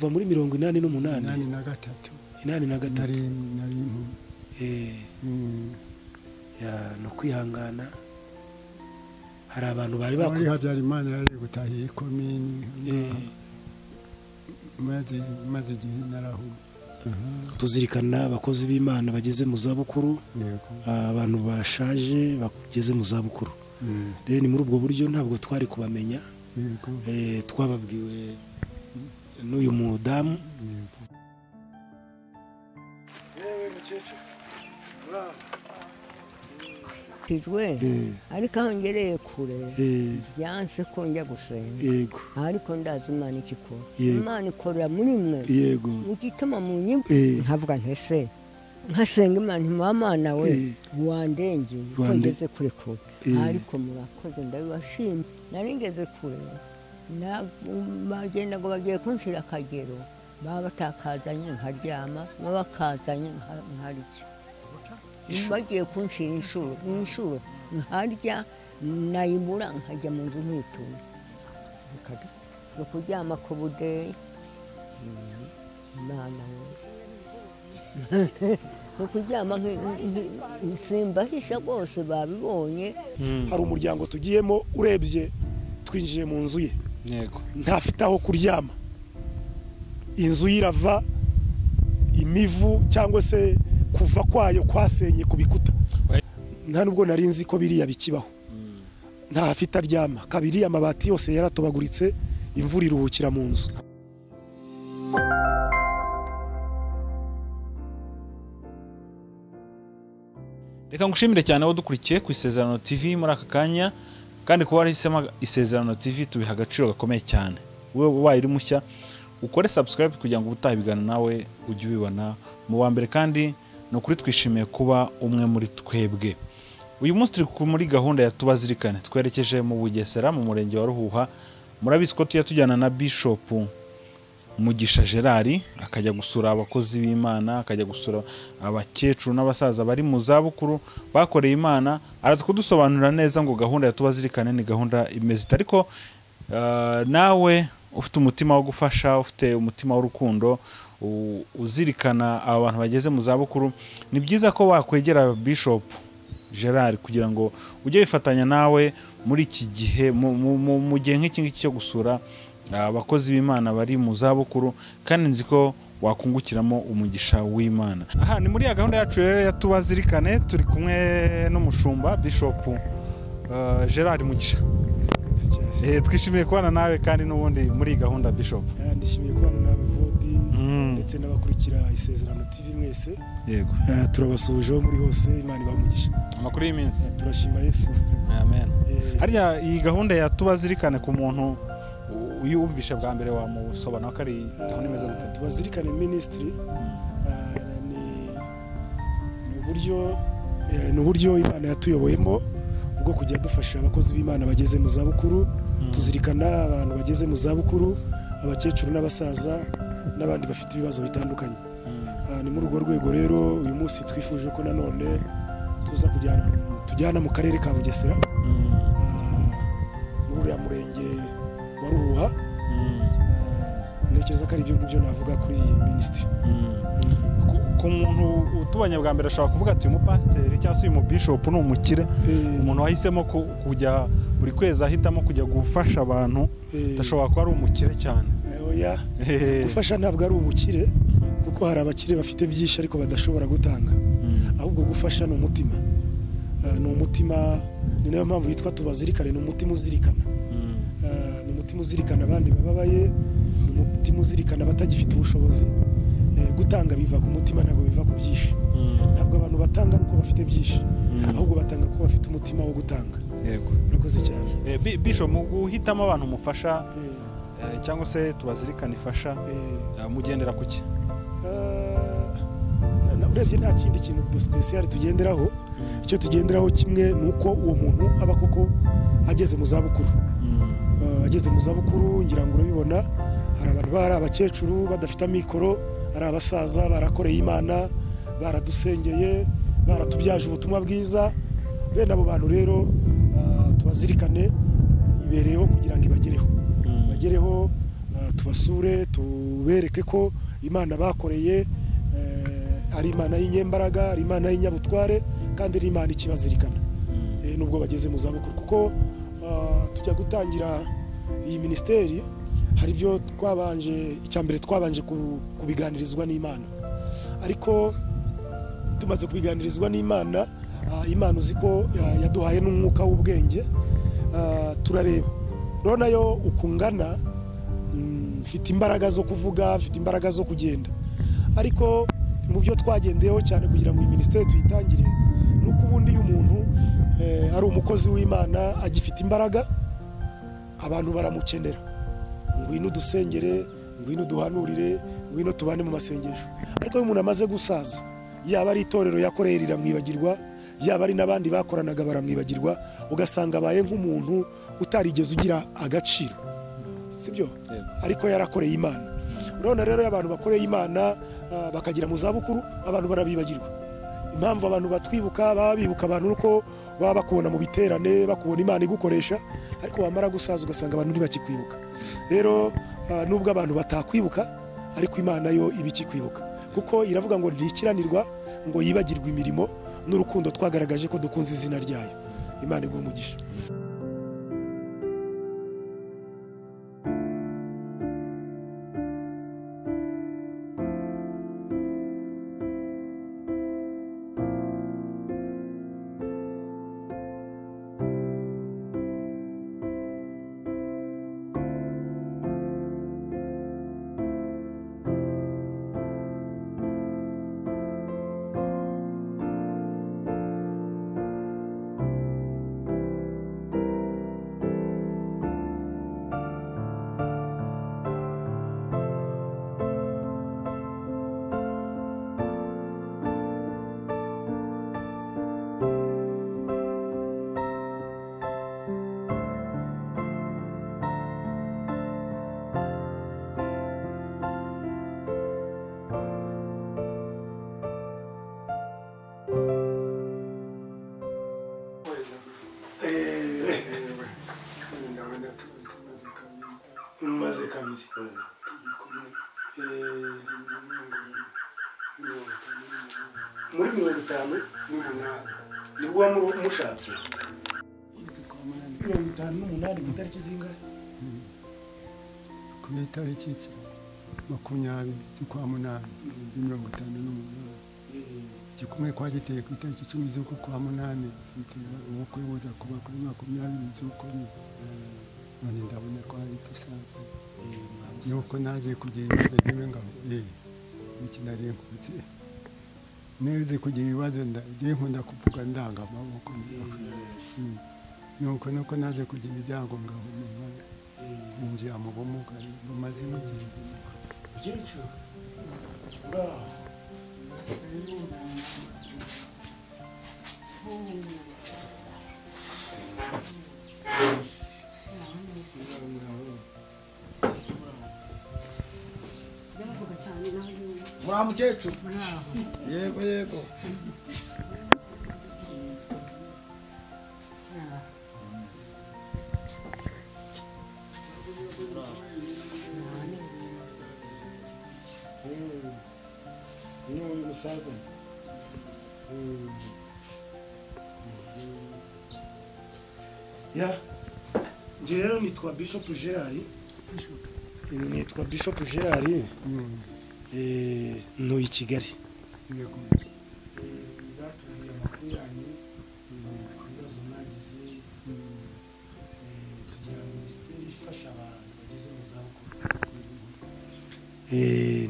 Kuva muri 88 83 nari ya no kwihangana. Hari abantu bari bakuri Habyarimana yari gutahiye komini maze igihe narahu. Tuzirikana abakozi b'Imana bageze mu zabukuru, abantu bashaje bageze mu zabukuru. Rero ni muri ubwo buryo ntabwo twari kubamenya, twababwiwe n'uyu mudamu. Yewe mukecuru, uraho? Ariko aho ngereye kure byanse ko njya gusenga, ariko ndazi Imana ikikora. Imana ikorera muri mwe, mugituma mu nyimwe nkavuga ntese nkasenga Imana ntimamana we wandengeye ko ngeze kure kure, ariko murakoze ndabibashimye. Nari ngeze kure bagenda ngo bagiye kunshira akagero, baba batakazanye nkaryama, baba bakazanye nkarya. Bagiye kunshira inshuro nkarya nayibura nkajya mu nzu nkitura no kuryama ku budeyi. Imana we no kuryama simbahisha rwose babibonye. Hari umuryango tugiyemo, urebye twinjiye mu nzu ye, ntafite aho kuryama, inzu yirava imivu cyangwa se kuva kwayo kwasenye ku bikuta. Nta nubwo nari nzi ko biriya bikibaho. Nta afite aryama kabiri, amabati yose yaratobaguritse, imvura iruhukira mu nzu. Reka ngushimire cyane wo dukurikiye ku Isezerano TV muri aka kanya, kandi kuba warahisemo Isezerano TV tubiha agaciro gakomeye cyane. Wewe ubaye uri mushya ukore subscribe kugira ngo ubutaha ibiganiro nawe ujye ubibona mu wa mbere, kandi ni ukuri twishimiye kuba umwe muri twebwe. Uyu munsi turi muri gahunda ya Tubazirikane, twerekeje mu Bugesera mu murenge wa Ruhuha. Murabizi ko tujya tujyana na Bishop Mugisha Gerard, akajya gusura abakozi b'Imana, akajya gusura abakecuru n'abasaza bari mu zabukuru bakoreye Imana. Araza kudusobanurira neza ngo gahunda ya Tubazirikane ni gahunda imeze ite. Ariko nawe ufite umutima wo gufasha, ufite umutima w'urukundo, uzirikana abantu bageze mu zabukuru, ni byiza ko wakwegera Bishop Gerard kugira ngo ujye wifatanya nawe muri iki gihe, mu gihe nk'iki ngiki cyo gusura abakozi b'Imana bari mu zabukuru, kandi nzi ko wakungukiramo umugisha w'Imana. Aha ni muri ya gahunda yacu rero ya Tubazirikane, turi kumwe n'umushumba Bishop Gerard Mugisha. Twishimiye kubana nawe kandi n'ubundi muri gahunda Bishop. Ndishimiye kubana nawe Vodi, ndetse n'abakurikira Isezerano TV mwese. Yego. Turabasuhuje muri hose, Imana ibamugisha. Amakuru y'iminsi. Turashima Yesu. Amen. Harya iyi gahunda ya Tubazirikane ku muntu uyumvisha bwa mbere wamusobanura ko ari gahunda imeze gute? Tubazirikane Ministry ni uburyo Imana yatuyoboyemo ubwo kujya dufasha abakozi b'Imana bageze mu zabukuru. Tuzirikana abantu bageze mu zabukuru, abakecuru n'abasaza n'abandi bafite ibibazo bitandukanye. Ni muri urwo rwego rero uyu munsi twifuje ko nanone tuza tujyana mu karere ka Bugesera, muri uriya murenge wa Ruhuha. Ntekereza ko ari ibyo ngibyo navuga kuri iyi minisitiri. Ku muntu utubanye bwa mbere ashobora kuvuga ati uyu mupasiteri cyangwa se uyu mubishop ni umukire, umuntu wahisemo kujya buri kwezi ahitamo kujya gufasha abantu, ashobora kuba ari umukire cyane. Oya, gufasha ntabwo ari ubukire, kuko hari abakire bafite byinshi ariko badashobora gutanga. Ahubwo gufasha ni umutima, ni umutima, ni nayo mpamvu yitwa Tubazirikane, ni umutima uzirikana. Ni umutima uzirikana abandi bababaye, ni umutima uzirikana abatagifite ubushobozi. Gutanga biva ku mutima, ntabwo biva ku byinshi. Ntabwo abantu batanga uko bafite byinshi, ahubwo batanga kuko bafite umutima wo gutanga. Yego, urakoze cyane. Bishop, mu guhitamo abantu mufasha cyangwa se Tubazirikane ifasha, mugendera kuki? Urebye nta kindi kintu special tugenderaho. Icyo tugenderaho kimwe ni uko uwo muntu aba koko ageze mu zabukuru. Ageze mu zabukuru, ngira ngo urabibona, hari abantu bari abakecuru badafite amikoro, ari abasaza barakoreye Imana, baradusengeye, baratubyaje ubutumwa bwiza. Bene abo bantu rero tubazirikane ibereyeho kugira ngo ibagereho. Bagereho Tubasure tubereke ko Imana bakoreye ari Imana y'inyembaraga, ari Imana y'inyabutware, kandi ari Imana ikibazirikana nubwo bageze mu zabukuru. Kuko tujya gutangira iyi ministeri hari ibyo twabanje, icyambere twabanje kubiganirizwa n'Imana, ariko tumaze kubiganirizwa n'Imana, Imana uzi ko yaduhaye n'umwuka w'ubwenge, turareba rero nayo ukungana, mfite imbaraga zo kuvuga, mfite imbaraga zo kugenda, ariko mu byo twagendeyeho cyane kugira ngo iyi ministeri tuyitangire nuko ubundi iyo umuntu ari umukozi w'Imana agifite imbaraga abantu baramukenera, ngwino dusengere, ngwino duhanurire, ngwino tubane mu masengesho. Ariko iyo umuntu amaze gusaza, yaba ari itorero yakoreye riramwibagirwa, yaba ari n'abandi bakoranaga baramwibagirwa, ugasanga abaye nk'umuntu utarigeze ugira agaciro, sibyo? Ariko yarakoreye Imana. Urabona rero abantu bakoreye Imana bakagira mu zabukuru, abantu barabibagirwa. Impamvu abantu batwibuka, baba bibuka abantu nuko baba bakubona mu biterane, bakubona Imana igukoresha, ariko wamara gusaza ugasanga abantu ntibakikwibuka. Rero nubwo abantu batakwibuka, ariko Imana yo ibikikwibuka, kuko iravuga ngo ntikiranirwa ngo yibagirwe imirimo n'urukundo twagaragaje ko dukunze izina ryayo. Imana iguhe umugisha. Maze kabiri. Muri 58 nibwo mushatse. 58 ku itariki zingahe? Ku itariki 20 z'ukwa munani 58. Igikumwe kwagiteye ku itariki 10 z'ukwa munani, ubukwe buza kuba kuri 20 z'ukwa none ndabona ko ari dusanzwe. Nuko naje kugira ibibazo niwe ngabo iki nari nkutse neze kugira ibibazo ndagiye nkunda kuvuga ndanga amaboko. Nuko naje kugira ibyago ngabo injira mu bumuga bumaze igihe. Mukecuru uraho? Muraho mukecuru? Yego yego. N'uyu musaza ya njye rero nitwa Bishop Gerard. Nitwa Bishop Gerard, ntuye i Kigali. Batubwiye amakuru yanyu ku bibazo mwagize, tugira minisiteri ifasha abantu bageze mu zabukuru.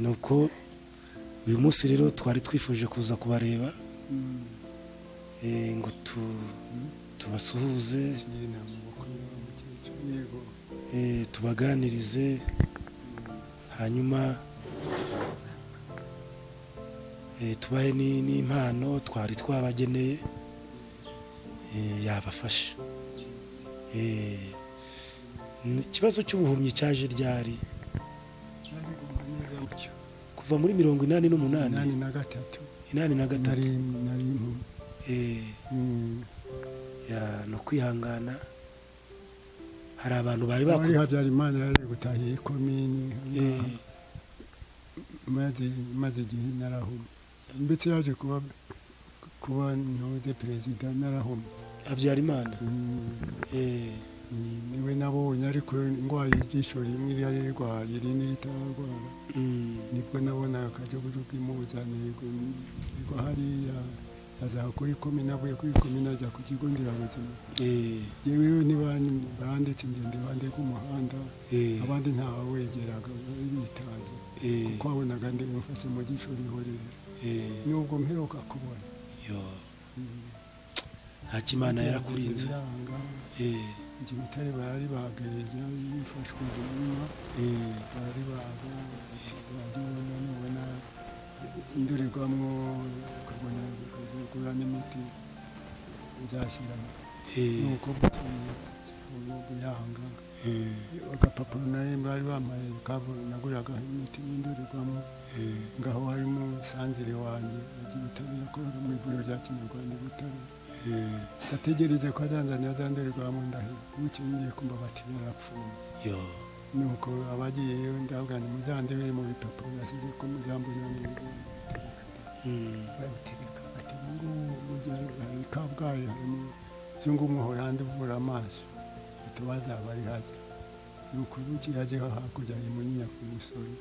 Nuko uyu munsi rero twari twifuje kuza kubareba ngo tubasuhuze, tubaganirize, hanyuma tubahe n'impano twari twabageneye yabafasha. Ikibazo cy'ubuhumyi cyaje ryari? Kuva muri 88 83 ya no kwihangana. Hari abantu bari bakuri Habyarimana yari gutahiye komini maze igihe narahumye, ndetse yaje kuba ntuze perezida narahumye Habyarimana. Niwe nabonye, ariko indwara y'ijisho rimwe ryari rirwaye irindi ritararwara, nibwo nabona akajugujugu imuzaniye hariya aza kuri komine, avuye kuri komine ajya ku kigo nderabuzima. Yewe ntibanditse ingendo iruhande rw'umuhanda, abandi ntawegeraga bitaye, kuko wabonaga ndi mfashe mu jisho rihorera, nubwo mperuka kubona. Nta kimana yarakurinze. Njye bitari bari bagereje bifashwe nyuma bari baga ubona nubona indorerwamo ukabona ukagura n'imiti uzashyiramo, nuko yanga agapapuro nari bari bamaye naguraga imiti n'indorerwamo, ngaho harimo sanzire wanjye agiye Butare, yakoraga mu ivuriro rya Kinyarwanda i Butare, ndategereze ko azanzanira za ndorerwamo, ndaheba. Bukeye ngiye kumva bati yarapfuye. Nuko abagiyeyo ndavuga nti muzandebere mu bipapuro nasize ko muzambonera mu bigo, babitereka bati ubu ngubu hari Kabgayi hari umuzungu w'umuholandi uvura amaso, ati bazaba ari hajya. Nuko bukeye hajyaho hakurya i Munyinya ku Musoro,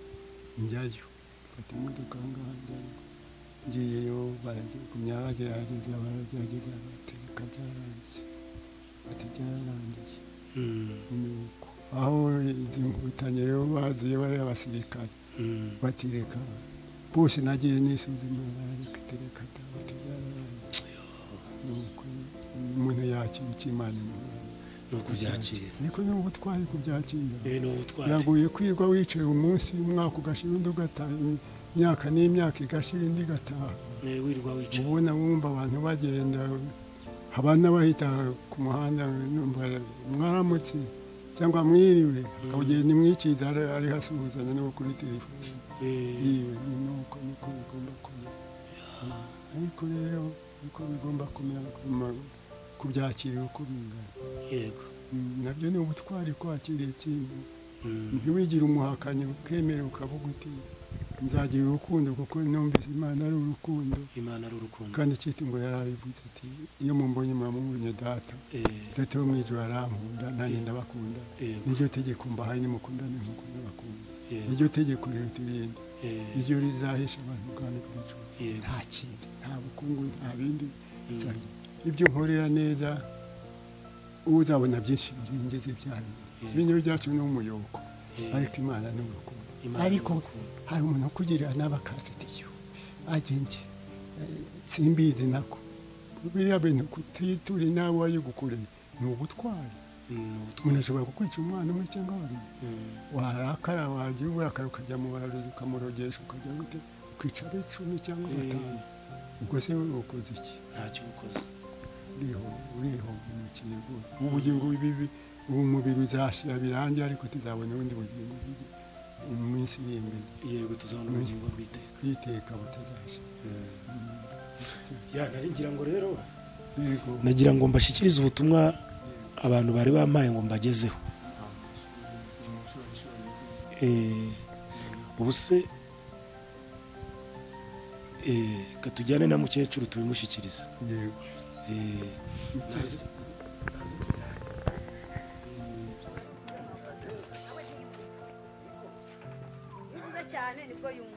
njyayo mfata imodoka aho ngaho njyayo, ngiyeyo baragumya bagerageza baragerageza batereka byarangiye, bati byararangiye. Nuko aho izi nkotanyi rero baziye bariya abasirikare batireka bose, nagiye nisuzuma barareka bati byararangiye. Nuko umuntu yakira icyo Imana imuhaye ni ukubyakira, ariko ni ubutwari kubyakira. Biragoye kwirwa wicaye umunsi umwaka ugashira undi ugataha, imyaka n'imyaka igashira indi igataha, wirirwa wicaye ubona wumva abantu bagenda, abana bahita ku muhanda mwaramutse cyangwa mwiriwe, akagenda imwikiza ari hasuhuzanya no kuri telefone yiwe. Nuko niko bigomba kumera, ariko rero niko bigomba kumera kubyakira uko bingana. Yego, nabyo ni ubutwari kwakira ikintu, ntiwigire umuhakanyi, ukemera ukavuga uti nzagira urukundo kuko numvise Imana ari urukundo. Imana ari urukundo, kandi cyita ngo yarabivuze ati iyo mumbonye muramubonye data, data wo mu ijuru arankunda nanjye ndabakunda, niryo tegeko mbahaye, nimukundane nk'uko ndabakunda, niryo tegeko riruta irindi, iryo rizahisha abantu ubwami bw'ijuru. Nta kindi, nta bukungu, nta bindi, ibyo nkorera neza uzabona byinshi birengeje bya bindi. Ibintu byacu ni umuyoko, ariko Imana ni urukundo. Ariko hari umuntu ukugirira n'abakazi ati yo agenge simbizi nako biriya bintu kutitura nawe wayigukoreye ni ubutwari. Umuntu ashobora kukwica umwana umwe cyangwa babiri, warakara wagira uburakari ukajya mu barozi ukamurogesha ukajya gute ukica 10 cyangwa 5, ubwo se ukoze iki? Ntacyo ukoze, uriho umukiye rwose. Ubugingo bibi ubu mubiri uzashira birangiye, ariko tuzabona ubundi bugingo iminsi iri imbere. Yego, tuzabona ubugingo bw'iteka butazashira. Ya nari ngira ngo rero nagira ngo mbashyikirize ubutumwa abantu bari bampaye ngo mbagezeho. Ubu se katujyane na mukecuru tubimushyikirize. Yego. Nazi tujyane. Cyane nibwo yumva.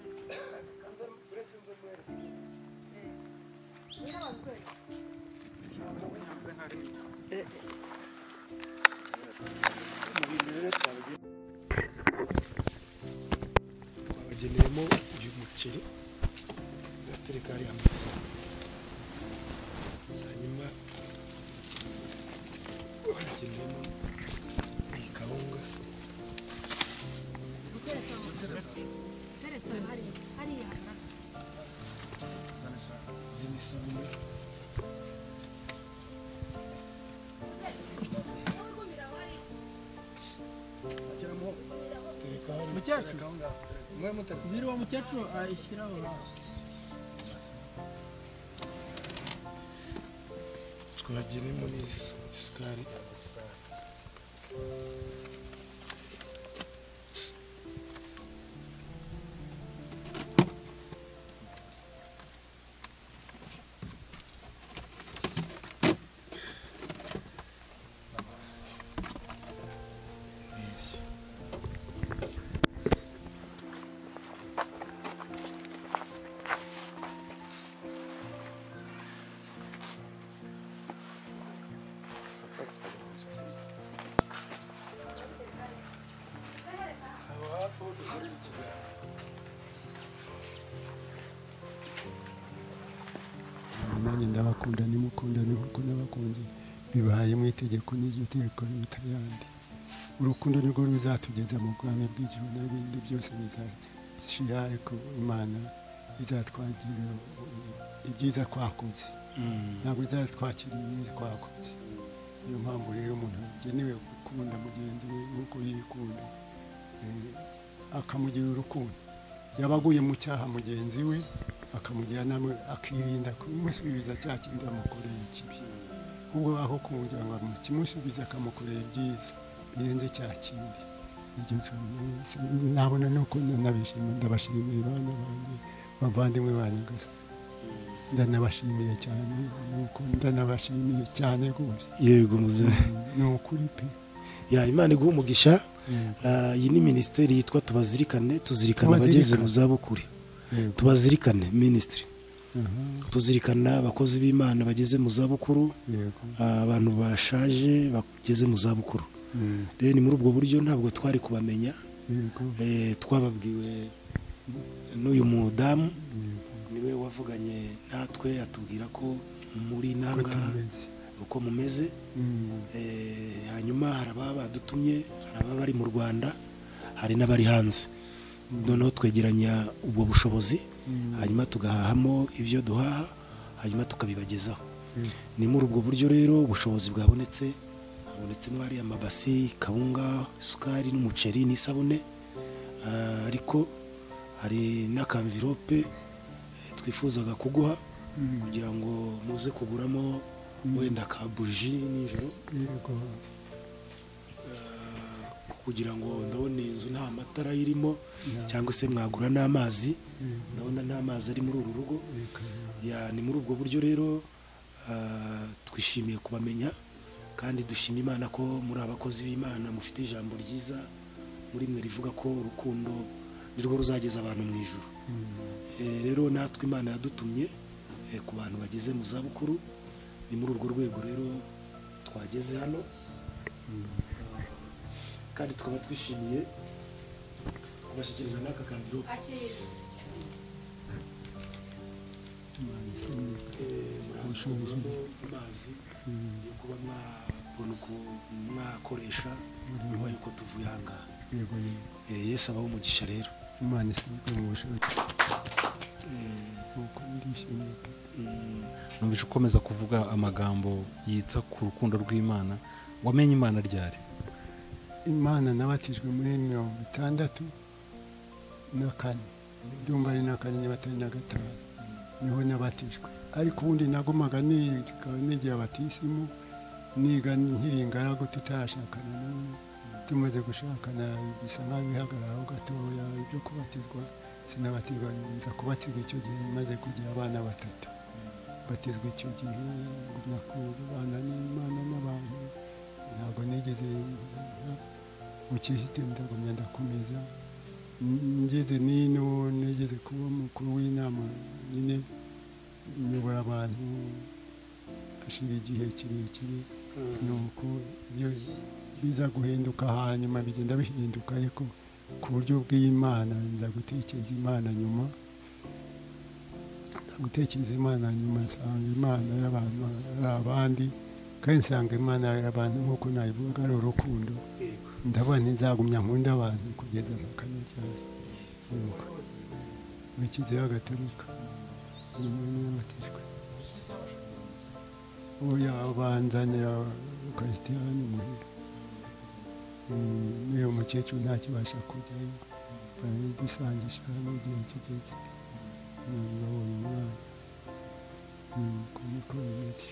Twabageneyemo uyu muceri gatereka hariya mu isahani, hanyuma twabageneyemo iyi kawunga. Isabune Ziriwa mukecuru ayishyiraho. Twagenemo n'isukari. Nanjye ndabakunda nimukundane nkuko nabakunze, bibaye mu itegeko n'iryo tegeko riruta ayandi. Urukundo nirwo ruzatugeza mu bwami bw'ijuru, n'ibindi byose bizashira, ariko Imana izatwagira ibyiza twakoze, ntabwo izatwakira ibibi twakoze. Niyo mpamvu rero umuntu agenewe gukunda mugenzi we nk'uko yikunda, akamugira urukundo. Yaba aguye mu cyaha mugenzi we akamugira namwe, akirinda kumusubiza cya kindi amukoreye ikibi, ubwo aho kugira ngo kimusubize akamukorera ibyiza birenze cya kindi. Nabona nuko nabishima, ndabashimiye bana banjye, bavandimwe banjye gusa, ndanabashimiye cyane, nuko ndanabashimiye cyane rwose. Yego muzehe, ni ukuri pe. Ya Imana iguhe umugisha. Iyi ni minisiteri yitwa Tubazirikane, tuzirikana abageze mu zabukuru. Tubazirikane ministry, tuzirikana abakozi b'Imana bageze mu zabukuru, abantu bashaje bageze mu zabukuru. Rero ni muri ubwo buryo ntabwo twari kubamenya, twababwiwe n'uyu mudamu, niwe wavuganye natwe atubwira ko muri nanga uko mumeze. Hanyuma hari ababa badutumye, hari ababa bari mu Rwanda, hari n'abari hanze. Noneho twegeranya ubwo bushobozi, hanyuma tugahahamo ibyo duhaha, hanyuma tukabibagezaho. Ni muri ubwo buryo rero ubushobozi bwabonetse, habonetsemo ari amabasi, kawunga, isukari n'umuceri n'isabune, ariko hari n'akamvirope twifuzaga kuguha kugira ngo muze kuguramo wenda ka buji nijoro, kugira ngo ndabona inzu nta matara irimo, cyangwa se mwagura n'amazi, ndabona nta mazi ari muri uru rugo. Ya ni muri ubwo buryo rero twishimiye kubamenya, kandi dushima Imana ko muri abakozi b'Imana mufite ijambo ryiza muri mwe rivuga ko urukundo nirwo ruzageza abantu mu ijuru. Rero natwe Imana yadutumye ku bantu bageze mu zabukuru, ni muri urwo rwego rero twageze hano, kandi tukaba twishimiye kubashyikiriza n'aka kamvirope. Muraza kuguramo amazi yo kuba mwabona uko mwakoresha nyuma y'uko tuvuye aha ngaha. Yesu abahe umugisha rero. Imana ishyirwe mu bushobozi. Nuko ndishimye pe. Numvise ukomeza kuvuga amagambo yitsa ku rukundo rw'Imana. Wamenye Imana ryari? Imana nabatijwe muri 64, ndumva ari na 4 niba atari na 5 niho nabatijwe. Ariko ubundi nagumaga nigira batisimu, niga nkiri ingaragu tutarashakana n'uyu. Tumaze gushakana bisa nkaho bihagararaho gatoya ibyo kubatizwa, sinabatizwa, nza kubatizwa icyo gihe maze kugira abana 3. Batizwa icyo gihe ngumya kubana n'Imana n'abantu, ntabwo nigeze gukizwa, ndagumya ndakomeza. Ngeze nino nigeze kuba umukuru w'inama nyine, nyobora abantu ashira igihe kirekire, nuko ibyo biza guhinduka hanyuma bigenda bihinduka, ariko ku buryo bw'Imana nza gutekereza Imana nyuma, gutekereza Imana nyuma nsanga Imana y'abantu ari abandi, kandi nsanga Imana y'abantu nk'uko nayivuga ari urukundo. Ndabona nzagumya nkunda abantu kugeza mpaka n'icyari. Nuko muri Kiliziya Gatolika niyo nabatijwe. Oya, banzanira Ukarisitiya hano imuhira. N'uyu mukecuru ntakibasha kujyayo, barayidusangisha hano igihe kigeze, babonye umwana. Nuko niko bimeze.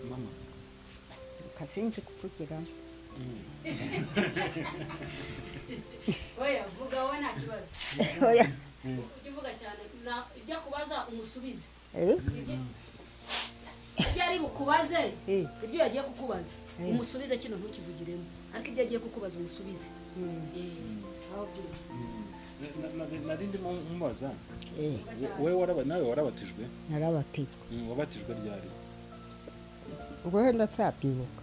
Mama, Reka sinzi kuvugiramo. Oya, vuga wowe nta kibazo. Oya. Ujye uvuga cyane, ibyo akubaza umusubize. Ibyo ari bukubaze, ibyo yagiye kukubaza umusubize, kino ntukivugiremo, ariko ibyo agiye kukubaza umusubize. Aho byumva. Nari ndimo mubaza, wowe nawe warabatijwe? Narabatijwe. Wabatijwe ryari? Ubwo wenda nzabyibuka,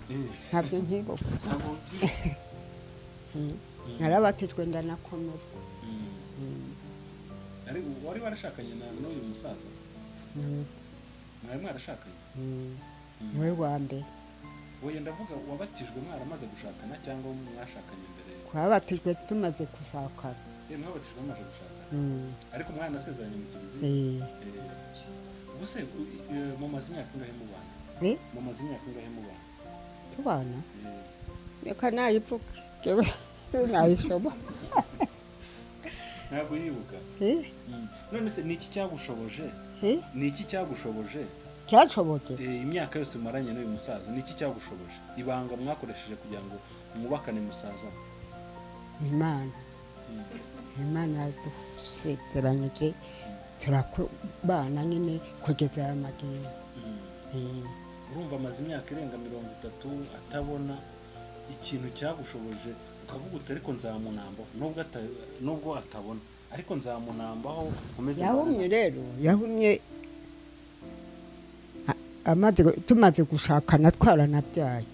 ntabyo nkibuka. Narabatijwe ndanakomezwa. Wari warashakanye n'uyu musaza? Mwari mwarashakanye? Niwe wa mbere. Oya, ndavuga wabatijwe mwaramaze gushakana cyangwa mwashakanye mbere? Twabatijwe tumaze gusakana. Mwabatijwe mumaze gushakana, ariko mwanasezeranye mu kiliziya? Ubuse mumaze imyaka ingahe mubana? Mumaze imyaka ingahe mubana? Tubana? Reka nayivuga, nayisoma. Ntabwo yibuka. None se ni iki cyagushoboje? Ni iki cyagushoboje? Cyashoboje? Imyaka yose maranye n'uyu musaza, ni iki cyagushoboje? Ibanga mwakoresheje kugira ngo mwubakane musaza? Imana. Imana yadusezeranyije turakubana nyine kugeza aya magingo. Urumva amaze imyaka irenga 30 atabona, ikintu cyagushoboje ukavuga uti ariko nzamunambaho, nubwo atabona ariko nzamunambaho nkomeze. Yahumye rero, yahumye tumaze gushakana twaranabyaye.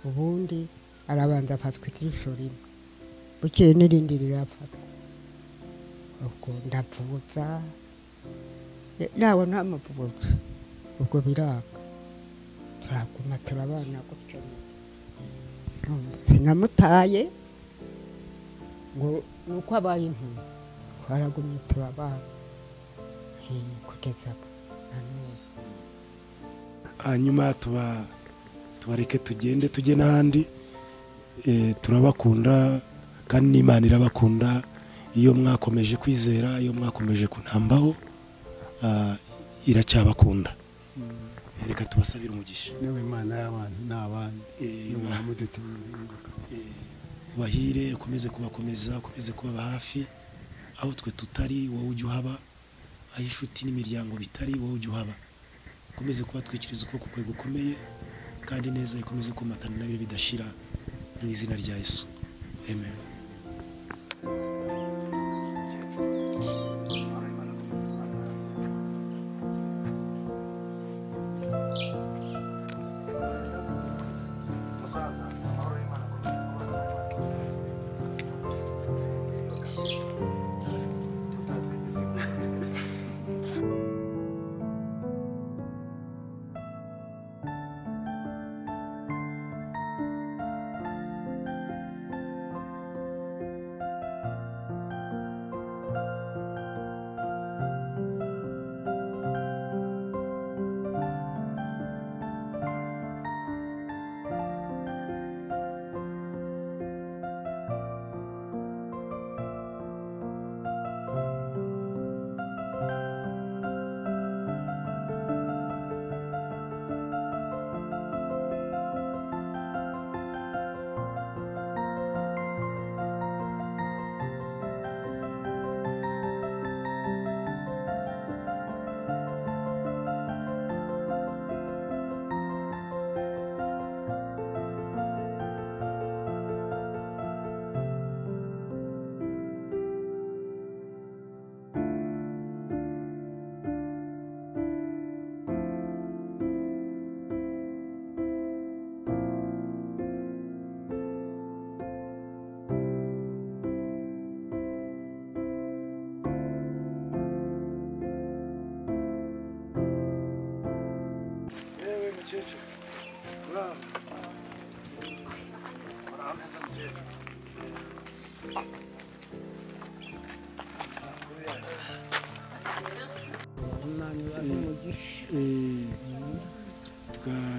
Ubundi arabanza afatwa ijisho rimwe, bukeye n'irindi rirafatwa. Ubwo ndavuza, nawe ntamuvuza, ubwo biranga, turaguma turabana gutyo. Sinamutaye ngo nuko abaye impumyi, twaragumye turabana kugeza na n'ubu. Hanyuma tubareke tugende tujye n'ahandi. Turabakunda kandi n'Imana irabakunda. Iyo mwakomeje kwizera, iyo mwakomeje kunambaho, iracyabakunda. Reka tubasabire umugisha. Niwe Imana y'abantu n'abandi, ubahire, ukomeze kubakomeza, ukomeze kubaba hafi aho twe tutari, wowe ujye uhaba, aho inshuti n'imiryango bitari, wowe ujye uhaba. Ukomeze kubatwikiriza ukuboko kwawe gukomeye, kandi neza ikomeze komatana nabe bidashira, mu izina rya Yesu. Amen. Mukecuru, uraho? Uraho neza mukecuru.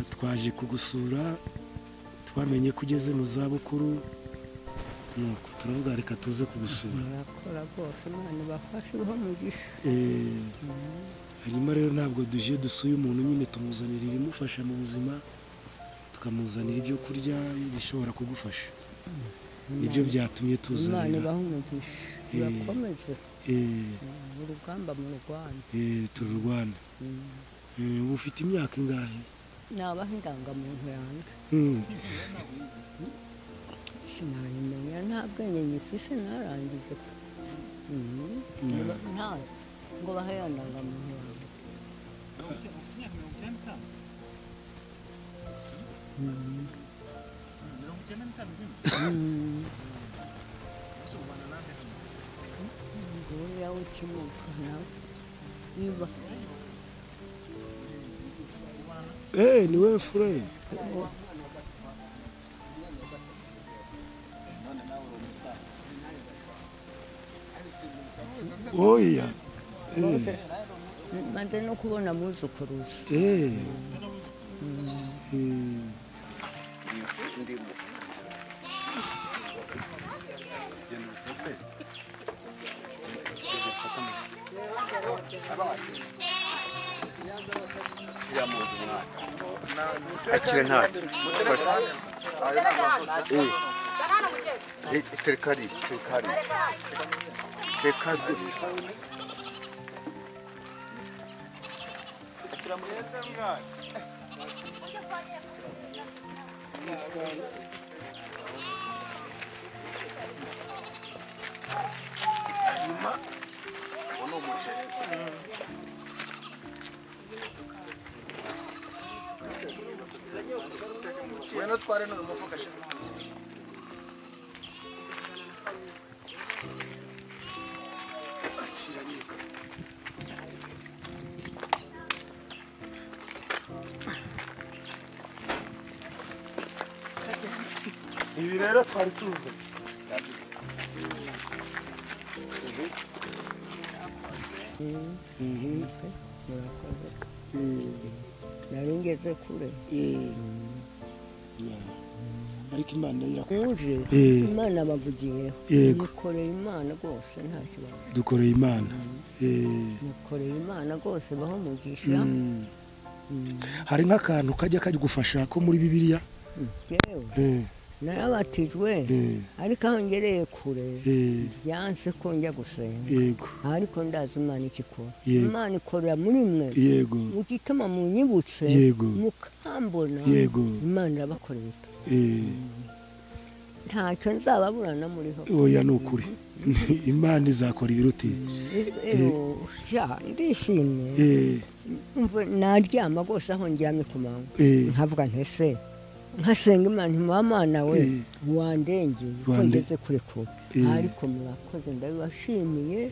Twaje kugusura, twamenye ko ugeze mu zabukuru, nuko turavuga reka tuze kugusura. Murakora rwose, Imana ibafashe ibahe umugisha. Hanyuma rero ntabwo duje dusuye umuntu nyine tumuzanira ibimufasha mu buzima, Tukamuzanira ibyo kurya bishobora kugufasha. Nibyo byatumye tuzanira. Imana ibahe umugisha. Irakomeze. Urugamba mu Rwanda. Tururwana. Ubu ufite imyaka ingahe? Nabaha indangamuntu yanjye. Sinayimenya, nta bwenge nyifise, narangije. Nta ngo bahe ya ndangamuntu yanjye. Ufite imyaka 95? 95 bimwe? Ese ubana nande hano? Nguriya w'ikimuga nawe. Iba. Ni wewe fure. Oya. Mande no kubona muzukuruza. Akira nta tekari tekari tekazi hanyuma uno muceri Bueno, tware no mufuka she. Ibi rero twari tuzi. Nari ngeze kure. Ariko Imana irakuje. Imana bavugiyeho. Mukoreye Imana rwose nta kibazo. Dukoreye Imana. Mukoreye Imana rwose baho umugisha. Hari nk'akantu kajya kagufasha ko muri Bibiliya? Yewe. Narabatijwe ariko aho ngereye kure byanse ko njya gusenga. Ariko ndazi Imana ikikora. Imana ikorera muri mwe. Mugituma munyibutse mukambona. Imana irabakorera. Ntacyo nzababurana muriho. Oya ni ukuri. Imana izakora ibiruti. Ndishimye. Naryama rwose aho ndyamye ku manywa. Nkavuga nti ese nkasenga Imana nti we wandengeye ko ngeze kure kure. Ariko murakoze ndabibashimiye.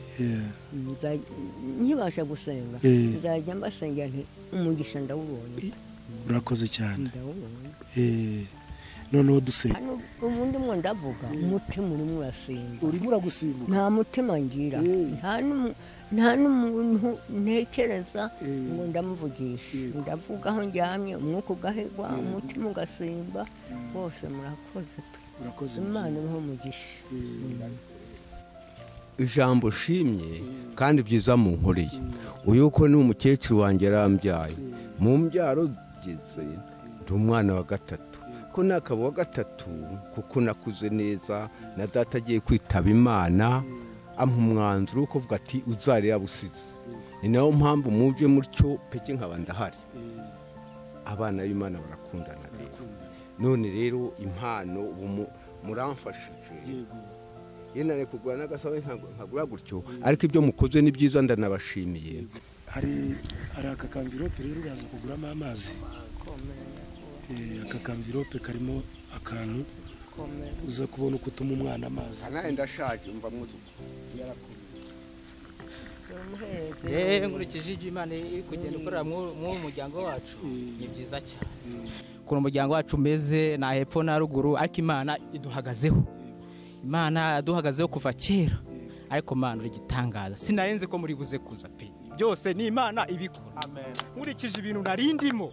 Nkibasha gusenga nzajya mbasengera nti umugisha ndawubonye. Urakoze cyane. Noneho dusenga. Ubundi mwo ndavuga umutima urimo urasimba. Urimo uragusimbuka. Nta mutima ngira. Nta n'umuntu ntekereza ngo ndamuvugisha. Ndavuga aho ndyamye umwuka ugahegwa umutima ugasimba. Bose murakoze pe. Urakoze. Imana ibahe umugisha. Ijambo shimye kandi byiza munkoreye. Uyu ko ni umukecuru wanjye yarambyaye. Mu mbyaro geze ndi umwana wa gatatu. Ko nakaba wa gatatu kuko nakuze neza na data agiye kwitaba Imana ampa umwanzuro wo kuvuga ati uzarira busize. Ni nayo mpamvu muje mutyo peke nkaba ndahari. Abana b'Imana barakundana rero. None rero impano muramfashije. Yena kugura n'agasabe nkagura gutyo ariko ibyo mukoze ni byiza ndanabashimiye. Hari aka kamvirope rero uraza kuguramo amazi. Aka kamvirope karimo akantu uza kubona uko utuma umwana amazi. Anaye ndashaje umva mwuzuku. Nkurikije ibyo Imana iri kugenda ikorera mu muryango wacu ni byiza cyane. Ukuntu umuryango wacu umeze na hepfo na ruguru ariko Imana iduhagazeho. Imana yaduhagazeho kuva kera ariko Imana uri gitangaza. Sinarenze ko muri buze kuza pe. Byose ni Imana ibikora. Nkurikije ibintu narindimo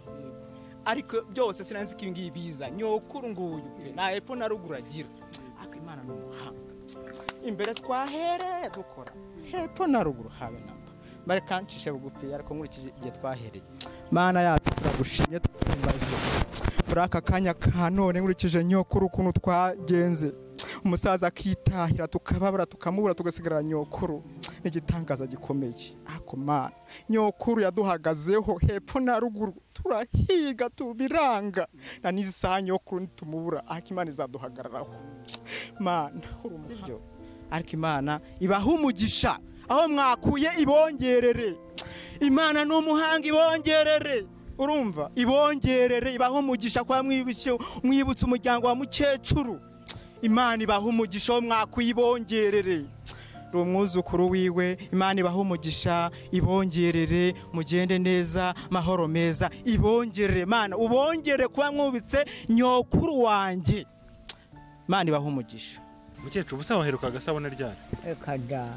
ariko byose sinarenze ko ibi ngibi biza. Nyokuru nguyu pe na hepfo na ruguru agira. Ariko Imana ni umuhanga. Imbere twahereye dukora hepfo na ruguru habe namba. Bareka ncishe bugufi ariko nkurikije igihe twahereye. Mana yacu turagushimye tukumbaje. Kuri aka kanya ka none nkurikije nyokuru ukuntu twagenze, umusaza akitahira tukababara tukamubura tugasigara nyokuru, n'igitangaza gikomeye. Ako Mana, nyokuru yaduhagazeho hepfo na ruguru, turahiga tubiranga, na n'isaha nyokuru nitumubura, ariko Imana izaduhagararaho. Mana uri sibyo, ariko Imana ibaha umugisha aho mwakuye ibongerere. Imana ni umuhanga, ibongerere. Urumva, ibongerere, ibaha umugisha kwa mwibutse umuryango wa mukecuru. Imana ibaha umugisha aho mwakuye ibongerere. Uri umwuzukuru wiwe, Imana ibaha umugisha, ibongerere, mugende neza, mahoro meza, ibongerere. Mana ubongere kuba mwubitse nyokuru wanjye. Imana ibaha umugisha. Mukecuru, ubusa waheruka agasabune ryari? Reka da,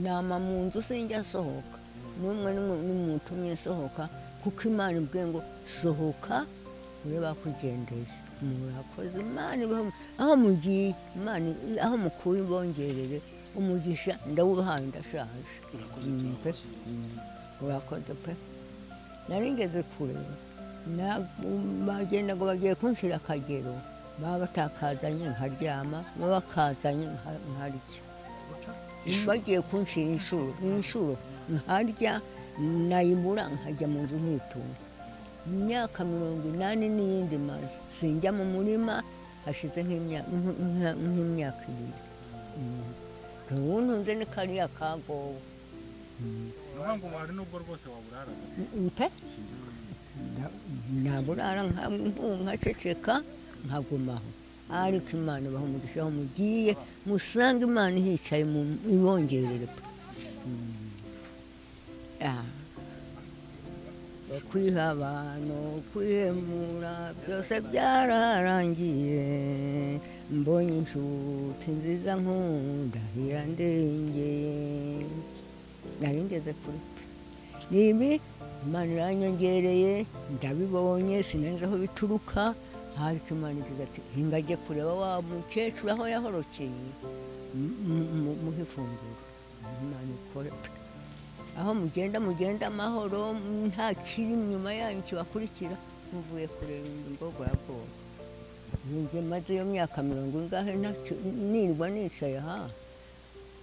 nama mu nzu sinjya sohoka, n'umwe n'umutumye sohoka, kuko Imana ibwiye ngo sohoka ure bakugendeye. Murakoze, Imana aho mugiye, Imana aho mukuye ibongerere umugisha, ndawubahaye ndashaje. Urakoze pe. Nari ngeze kure, bagenda ngo bagiye kunshira akagero, baba batakazanye nkaryama, baba bakazanye nkarya. Bagiye kunshira inshuro nkarya, nayibura nkajya mu nzu nkitunga. Imyaka 80 n'iyindi maze sinjya mu murima, hashize nk'imyaka 2. Ubu nze ni kariya kagowe. Niyo ngo hari nubwo rwose waburara pe, naburara nkaceceka nkagumaho, ariko Imana ibaha umugisha aho mugiye, musanga Imana ihicaye ibongerere pe. Kwihaba no kwihemura byose byararangiye, mbonye inshuti nziza nkunda irandengeye. Nari ngeze kure pe. Nibi Imana iranyongereye, ndabibonye, sinenze aho bituruka, ariko Imana igize ati hingajye kureba wa mukecuru aho yahorokeye, muhe ifunguro. Imana ikore pe. Aho mugenda mugenda amahoro, nta kiri inyuma yanyu kibakurikira, muvuye kureba imbogo ya bwoba. Njye maze iyo myaka 40 ingahe nirwa nicaye aha,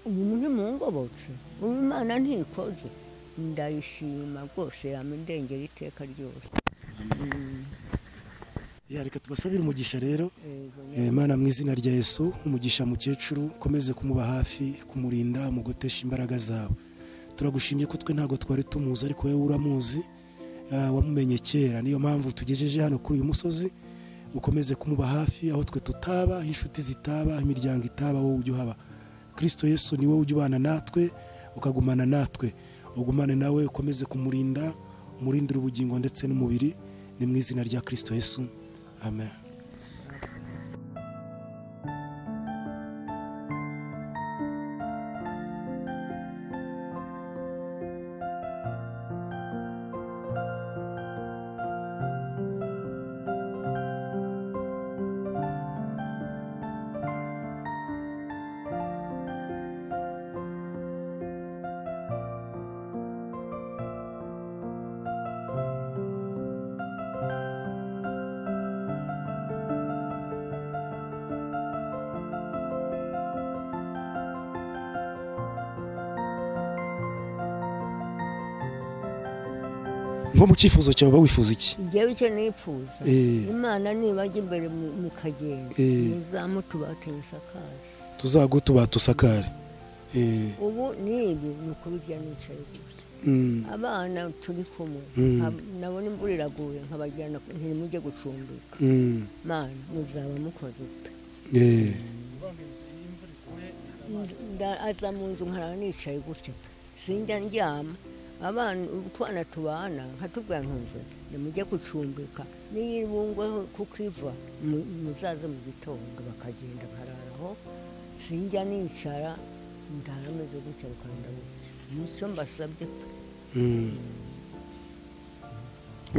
ubu ntimungobotse, ubu Imana ntikoze, ndayishima rwose, yamindengera iteka ryose. Ya, reka tubasabire umugisha rero. Imana mu izina rya Yesu, umugisha mukecuru, komeze kumuba hafi, kumurinda, mugotesha imbaraga zawe. Turagushimye ko twe ntago twari tumuzi, ariko wowe uramuzi, wamumenye kera. Niyo mpamvu tugejeje hano kuri uyu musozi, ukomeze kumuba hafi aho twe tutaba, inshuti zitaba, imiryango itaba, wowe ujye uhaba. Kristo Yesu ni wowe ujye ubana natwe, ukagumana natwe, ugumane nawe, ukomeze kumurinda, umurindire ubugingo ndetse n'umubiri. Ni mu izina rya Kristo Yesu, amen. Nko mu cyifuzo cyawe uba wifuza iki? Njyewe icyo nifuza, Imana nibajya imbere mukagenda, muzamutubate musakare, tuzagutubata usakare. Ubu nibi ni ukubirya nicaye gutya. Abana turi kumwe, nabona imvura iraguye nkabajyana ntimujye gucumbika. Mana muzaba mukoze pe. Aza mu nzu nkarara nicaye gutya pe, sinjya ndyama. Abana utwana tubana nkatubwira nkumva nimujye gucumbika, niyibungwe kuko iva muzaze mu gitondo, bakagenda nkararaho, sinjya nicara, ndarameze gutya bukanda gutya. Nicyo mbasabye pe.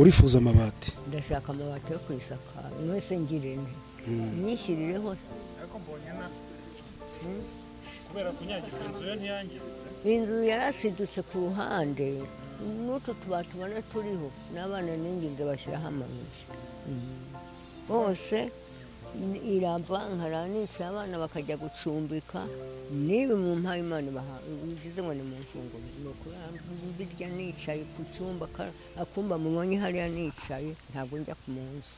Urifuza amabati? Ndashaka amabati yo kwisakara, mwese ngire nte nyishyirireho. Ariko mbonye na kubera kunyagirwa inzu yo ntiyangiritse, inzu yarasidutse ku ruhande, N'utu tubati ubona turiho n'abana n'ingingo bashyiraho amabuye bose irava nkaranica abana bakajya gucumbika. Niba mu mpaye Imana bigize ngo ni mu mfunguro, ni ukurya nicaye ku cyumba, akumba mubonye hariya nicaye, ntabwo njya ku munsi.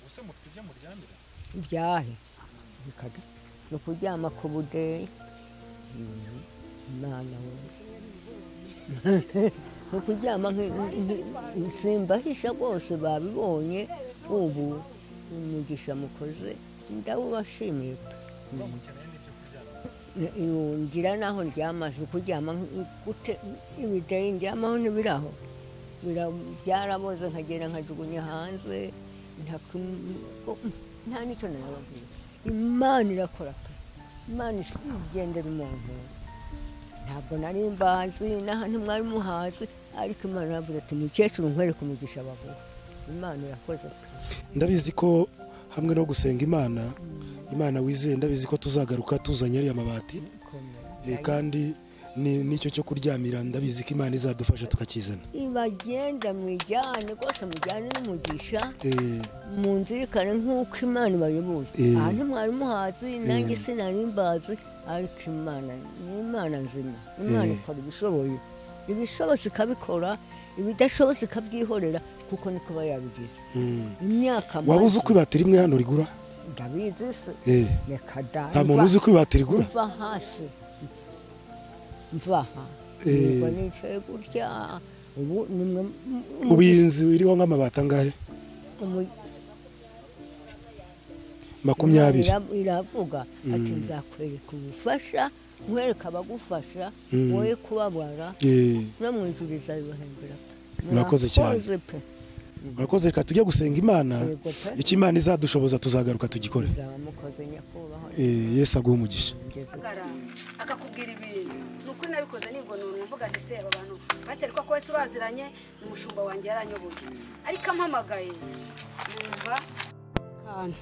Use mufite ibyo muryamira? Ibyahe ni ukuryama ku budeyi. Imana we, ni ukuryama simbahisha rwose, babibonye. Ubu umugisha mukoze ndawubashimiye pe. Ngira naho ndyama, si ukuryama gute, ibideyi ndyamaho ntibiraho, byaraboze nkagenda nkajugunya hanze, nta n'icyo nababwira. Imana irakora pe, Imana igendera umuntu. Ntabwo nari mbazi n'ahantu mwari muhazi, ariko Imana iravuga ati mukecuru nkwereke umugisha baguha. Imana irakoze pe. Ndabizi ko hamwe no gusenga Imana, Imana wizeye, ndabizi ko tuzagaruka tuzanye ariya mabati, kandi nicyo cyo kuryamira, ndabizi ko Imana izadufasha tukakizana. Ibagenda mwijyane rwose, mujyane n'umugisha, munzirikane nk'uko Imana ibayoboye. Ahantu mwari muhazi nanjye sinari mbazi, ariko Imana ni Imana nzima. Imana ikora ibishoboye, ibishobotse ikabikora, ibidashobotse ikabyihorera, kuko niko iba yabigize. Imyaka waba uzi uko ibati rimwe hano rigura? Ndabizi se. Reka da. Nta muntu uzi uko ibati rigura? Mva hasi, mva aha, ubwo nicaye gutya. Ubu nimwe ubu iyi nzu iriho nk'amabati angahe? 20. Iravuga ati nzakwereka ubufasha, nkwereka abagufasha, woye kubabara, no mu ijuru izabibahembera pe. Murakoze cyane. Murakoze. Reka tujye gusenga Imana, icyo Imana izadushoboza tuzagaruka tugikore. Yesu aguhe umugisha. Akakubwira ibintu ni ukuri nabikoze nibwo none mvuga nti se aba bantu pasiteri ko kuba turaziranye, ni umushumba wanjye yaranyoboye, ariko ampamagaye numva akantu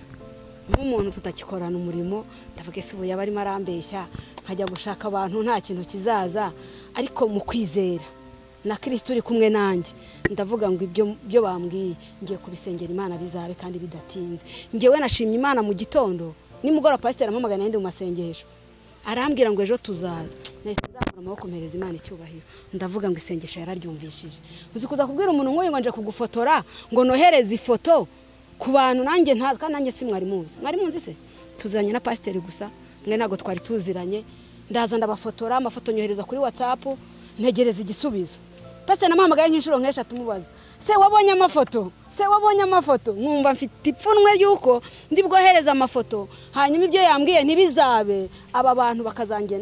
nk'umuntu tutagikorana umurimo, ndavuga ese ubu yaba arimo arambeshya, nkajya gushaka abantu nta kintu kizaza, ariko mu kwizera na Kristo uri kumwe nanjye ndavuga ngo ibyo bambwiye ngiye kubisengera Imana bizabe kandi bidatinze. Ngewe nashimye Imana mu gitondo nimugora pasiteri ampamagaye nandi mu masengesho, arambwira ngo ejo tuzaza, nahise nzamura amaboko mpereza Imana icyubahiro, ndavuga ngo isengesho yararyumvishije. Uzi kuza kubwira umuntu nk'uyu ngo nje kugufotora ngo nohereze ifoto ku bantu nanjye ntazi, kandi nanjye si mwari muzi, mwari muzi se tuziranye na pasiteri gusa, mwe ntabwo twari tuziranye. Ndaza ndabafotora amafoto nyohereza kuri WhatsApp, ntegereza igisubizo. Pasiteri namuhamagaye nk'inshuro nk'eshatu mubaza se wabonye amafoto, se wabonye amafoto, nkumva mfite ipfunwe yuko ndi bwohereza amafoto, hanyuma ibyo yambwiye ntibizabe, aba bantu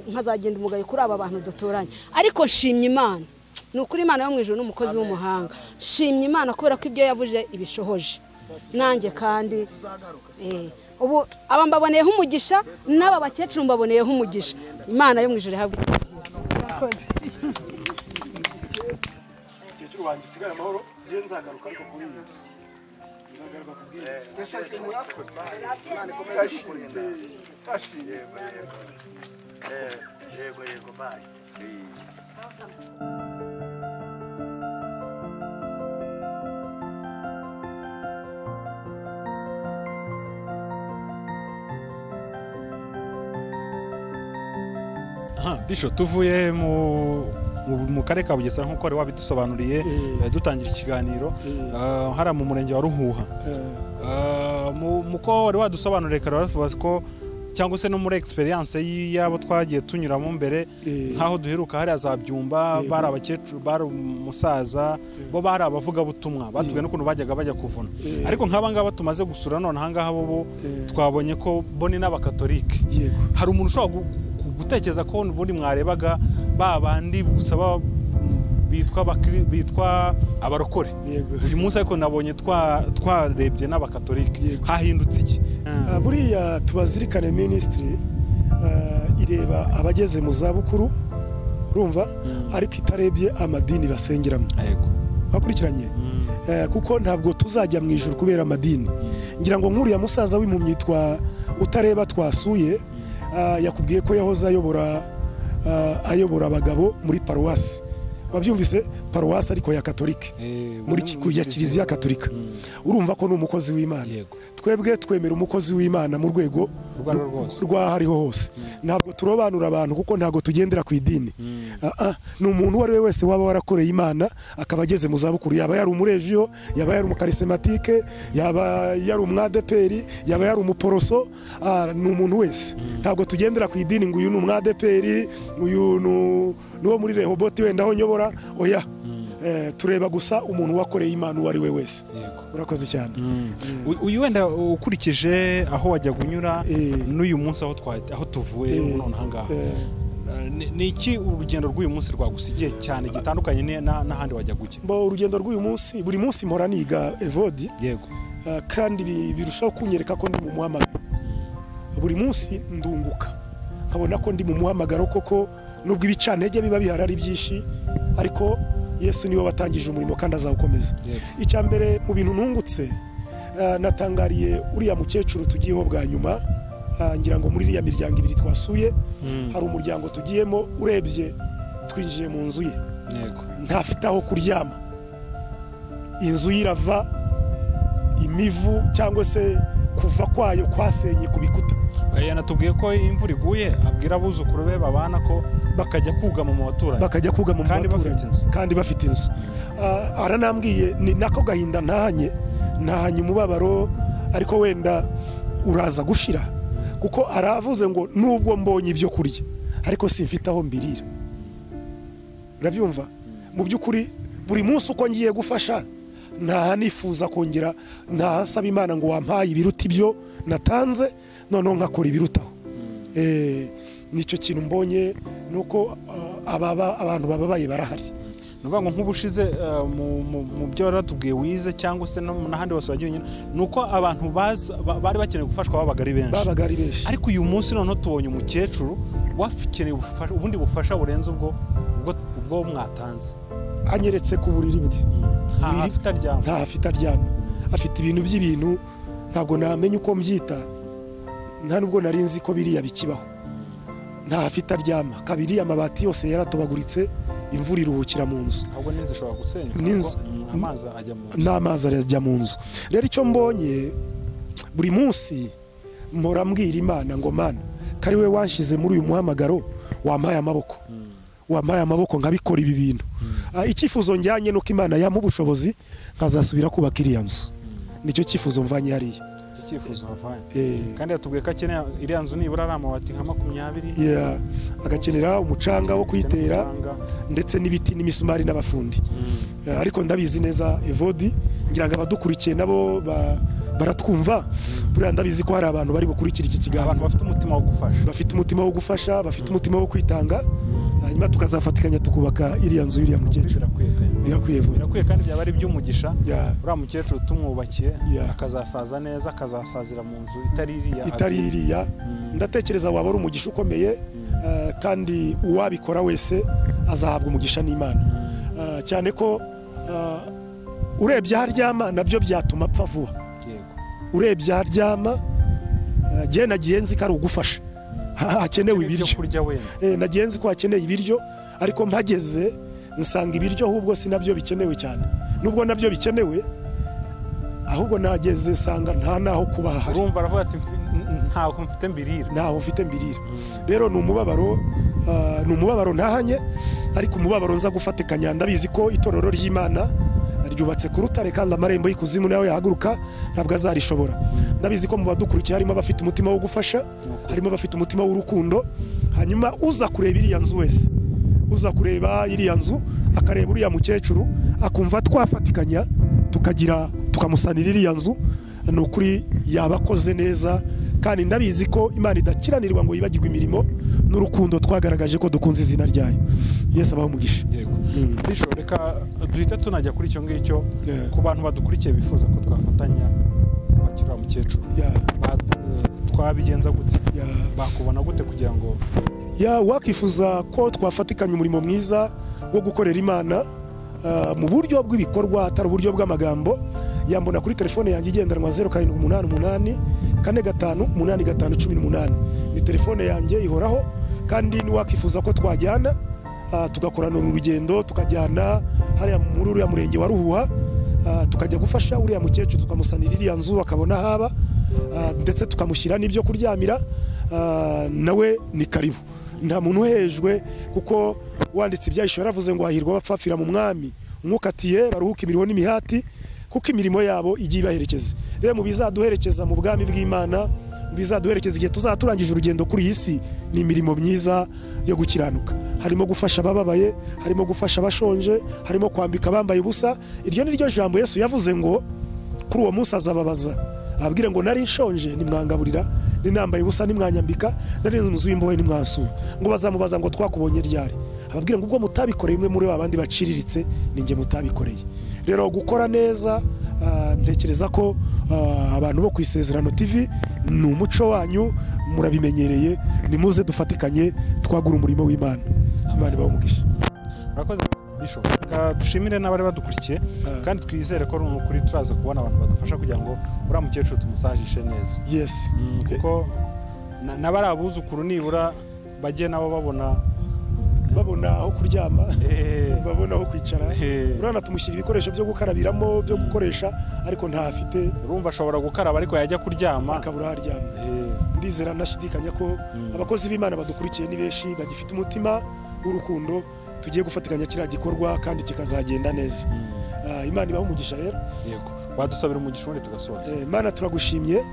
nkazagenda umugayo kuri aba bantu duturanye. Ariko nshimye Imana, ni ukuri Imana yo mu ijuru n'umukozi w'umuhanga, nshimye Imana kubera ko ibyo yavuze ibishohoje. Nanjye kandi ubu aba mbaboneyeho umugisha, n'aba bakecuru mbaboneyeho umugisha. Imana yo mu ijuru ihabwe icyubahiro. Murakoze. Mukecuru wanjye sigara amahoro, ngiye nzagaruka ariko kuri iyi nzu nzagaruka ku bw'inzu. Imana ikomeze kukurinda. Yego yego, bye. Bisho tuvuye mu karere ka Bugesera nk'uko wari wabidusobanuriye dutangira ikiganiro, hariya mu murenge wa Ruhuha. Muko wari wadusobanuriye kare waravuze ko cyangwa se no muri experience y'abo twagiye tunyuramo mbere, nkaho duheruka hariya za Byumba, bari abakecuru, bari umusaza, bo bari abavugabutumwa batubwiye n'ukuntu bajyaga bajya kuvuna. Ariko nk'aba ngaba tumaze gusura none aha ngaha bo twabonye ko bo ni n'abakatolike. Hari umuntu ushobora gutekereza ko ubundi mwarebaga ba bandi gusa bitwa abarokore, uyu munsi ariko nabonye twarebye n'abakatolike, hahindutse iki? Buriya tubazirikane ministry ireba abageze mu zabukuru, urumva, ariko itarebye amadini basengeramo. Bakurikiranye kuko ntabwo tuzajya mu ijuru kubera amadini. Ngira ngo nk'uriya musaza w'impumyi twa utareba twasuye, yakubwiye ko yahoze ayobora abagabo muri paruwasi. Wabyumvise, paruwasi ariko ya Katolike, muri ya Kiliziya Katolika. Urumva ko ni umukozi w'Imana. Twebwe twemera umukozi w'Imana mu rwego rw'ahariho hose. Ntabwo turobanura abantu kuko ntabwo tugendera ku idini. Ni umuntu uwo ari we wese waba warakoreye Imana akaba ageze mu zabukuru, yaba yari umurejiyo, yaba yari umukarisematike, yaba yari umwadeperi, yaba yari umuporoso, ni umuntu wese. Ntabwo tugendera ku idini ngo uyu ni umwadeperi, uyu ni uwo muri Rehoboti wenda aho nyobora, oya. Tureba gusa umuntu wakoreye Imana uwo ari we wese. Urakoze cyane. Uyu wenda ukurikije aho wajya gunyura n'uyu munsi aho tuvuye none ahangaha, ni iki urugendo rw'uyu munsi rwagusigiye cyane gitandukanye n'ahandi wajya gujya? Urugendo rw'uyu munsi, buri munsi mpora niga Evodi. Yego. Kandi birushaho kunyereka ko ndi mu muhamagaro. Buri munsi ndunguka nkabona ko ndi mu muhamagaro koko, nubwo ibicantege biba bihari ari byinshi, ariko Yesu niwe watangije umurimo kandi azawukomeza. Icya mbere mu bintu nungutse, natangariye uriya mukecuru tugiyeho bwa nyuma, ngira ngo muri iriya miryango ibiri twasuye, hari umuryango tugiyemo urebye twinjiye mu nzu ye. Ntafite aho kuryama, inzu yirava imivu cyangwa se kuva kwayo kwasenye ku bikuta. Yanatubwiye ko imvura iguye abwira abuzukuru be babana ko bakajya kugama mu baturanyi, bakajya kugama mu baturanyi kandi bafite inzu. Aranambwiye ni nako gahinda ntahanye umubabaro, ariko wenda uraza gushira, kuko aravuze ngo nubwo mbonye ibyo kurya ariko simfite aho mbirira. Urabyumva? Mu by'ukuri buri munsi uko ngiye gufasha ntaha nifuza kongera, ntasaba Imana ngo wampaye ibiruta ibyo natanze, noneho nkakora ibirutaho. Nicyo kintu mbonye, nuko abantu bababaye barahari. Nuvuga ngo nk'ubushize mu byo waratubwiye wize cyangwa se n'ahandi hose wagiye nyine, nuko abantu bari bakeneye gufashwa babaga ari benshi, ariko uyu munsi noneho tubonye umukecuru wakeneye ubundi bufasha burenze ubwo mwatanze. Anyeretse ku buriri bwe, nta afite aryama, afite ibintu by'ibintu ntabwo namenye uko mbyita, nta nubwo nari nzi ko biriya bikibaho. Nta afite aryama, kabiri amabati yose yaratobaguritse, imvura iruhukira mu nzu, ahubwo n'inzu ishobora gusenyuka, amazi ajya mu nzu, n'amazi ajya mu nzu. Rero icyo mbonye buri munsi mpora mbwira Imana ngo Mana, kari we wanshyize muri uyu muhamagaro, wampaye amaboko, wampaye amaboko nkabikora ibi bintu. Icyifuzo njyanye nuko Imana yampa ubushobozi nkazasubira kubaka iriya nzu. Nicyo cyifuzo mvanye hariya. Icyifuzo mvanye. Kandi yatubwiye ko akeneye iriya nzu nibura ari amabati nka 20. Agakenera umucanga wo kuyitera ndetse n'ibiti n'imisumari n'abafundi. Ariko ndabizi neza Evodi, ngira ngo abadukurikiye nabo baratwumva. Buriya ndabizi ko hari abantu bari bukurikira iki kiganiro, abantu bafite umutima wo gufasha, bafite umutima wo gufasha, bafite umutima wo kwitanga, hanyuma tukazafatikanya tukubaka iriya nzu y'uriya mukecuru. Birakwiye, birakwiye kandi byaba ari by'umugisha. Uriya mukecuru tumwubakiye akazasaza neza, akazasazira mu nzu itari iriya. Ndatekereza waba ari umugisha ukomeye, kandi uwabikora wese azahabwa umugisha n'Imana. Cyane ko urebye aho aryama nabyo byatuma apfa vuba. Urebye aho aryama, jye nagiye nzi ko ari ugufasha, hakenewe ibiryo, nagiye nzi ko hakeneye ibiryo, ariko mpageze nsanga ibiryo ahubwo si nabyo bikenewe cyane, nubwo nabyo bikenewe, ahubwo nageze nsanga nta naho kuba hahari. Urumva aravuga ati ntaho mfite mbirira, ntaho mfite mbirira. Rero ni umubabaro, ni umubabaro ntahanye, ariko umubabaro nza gufatikanya. Ndabizi ko itorero ry'Imana ryubatse ku rutare kandi amarembo y'ikuzimu nawe yahaguruka ntabwo azarishobora. Ndabizi ko mu badukurikiye harimo abafite umutima wo gufasha, harimo abafite umutima w'urukundo. Hanyuma uza kureba iriya nzu wese, uza kureba iriya nzu akareba uriya mukecuru akumva twafatikanya tukagira tukamusanira iriya nzu, ni ukuri yabakoze neza. Kandi ndabizi ko Imana idakiranirwa ngo yibagirwe imirimo n'urukundo twagaragaje ko dukunze izina ryayo. Yesu abahe umugisha. Yego. Bishop, reka duhite tunajya kuri icyo ngicyo ku bantu badukurikiye bifuza ko twafatanya kubakira mukecuru. Twabigenza gute? Bakubona gute kugira ngo wakifuza ko twafatikanya umurimo mwiza wo gukorera Imana mu buryo bw'ibikorwa atari uburyo bw'amagambo, yambona kuri telefone yanjye igendanwa 0788 45 85 18. Ni telefone yanjye ihoraho, kandi niwakifuza ko twajyana Tugakorana urugendo tukajyana hariya muri uriya murenge wa Ruhuha, tukajya gufasha uriya mukecuru, tukamusanira iriya nzu akabona haba, ndetse tukamushyira n'ibyo kuryamira. Nawe ni karibu, nta muntu uhejwe, kuko wanditse ibyahishwe yaravuze ngo hahirwa abapfapfira mu mwami, umwukatiye baruhuka imirimo n'imihati, kuko imirimo yabo igiye ibaherekeza. Rero mu bizaduherekeza mu bwami bw'Imana, bizaduherekeza igihe tuzaturangije urugendo kuri iyi si, ni imirimo myiza yo gukiranuka. Harimo gufasha abababaye, harimo gufasha abashonje, harimo kwambika abambaye ubusa. Iryo ni ryo jambo Yesu yavuze ngo kuri uwo munsi azababaza, ababwire ngo nari nshonje nimwangaburira, ninambaye ubusa nimwanyambika, nari inzu y'imbohe nimwansura. Ngo bazamubaza ngo twakubonye ryari? Ababwire ngo ubwo mutabikoreye imwe muri babandi baciriritse, ninjye mutabikoreye. Rero gukora neza, ntekereza ko abantu bo ku Isezerano TV ni umuco wanyu, murabimenyereye. Nimuze dufatikanye twagura umurimo w'Imana. Imana ibahe umugisha. Murakoze Bishop. Reka dushimire n'abari badukurikiye, kandi twizere ko n'ukuri turaza kubona abantu badufasha kugira ngo uriya mukecuru tumusajishe neza. Yes. Kuko n'abari abuzukuru nibura bajye nabo babona aho kuryama, babona aho kwicara. Urana tumushyira ibikoresho byo gukarabiramo, byo gukoresha, ariko ntafite. Urumva ashobora gukaraba ariko yajya kuryama akabura aho aryama. Ndizera nashidikanya ko abakozi b'Imana badukurikiye ni benshi bagifite umutima w'urukundo, tugiye gufatikanya kiriya gikorwa kandi kikazagenda neza. Imana ibahe umugisha rero. Yego, wadusabira umugisha ubundi tugasoza. Imana turagushimye,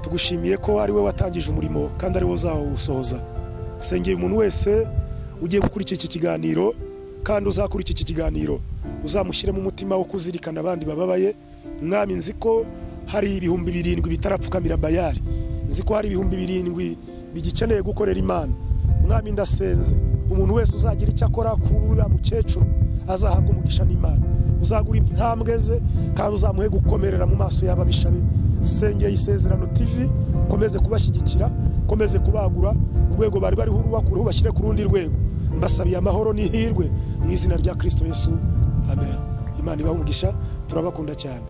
tugushimiye ko ari we watangije umurimo kandi ari we uzawusohoza. Sengeye umuntu wese ugiye gukurikira iki kiganiro kandi uzakurikira iki kiganiro, uzamushyiremo umutima wo kuzirikana abandi bababaye. Mwami, nzi ko hari 7,000 bitarapfukamira Bayali, nzi ko hari 7,000 bigikeneye gukorera Imana. Mwami, ndasenze umuntu wese uzagira icyo akora kuri uriya mukecuru azahabwa umugisha n'Imana, uzagura intambwe ze kandi uzamuhe gukomerera mu maso y'ababisha be. Sengeye Isezerano TV, komeze kubashyigikira, komeze kubagura urwego bari bariho urubakureho bashyire ku rundi rwego. Mbasabiye amahoro n'ihirwe mu izina rya Kristo Yesu, amen. Imana ibahe umugisha, turabakunda cyane.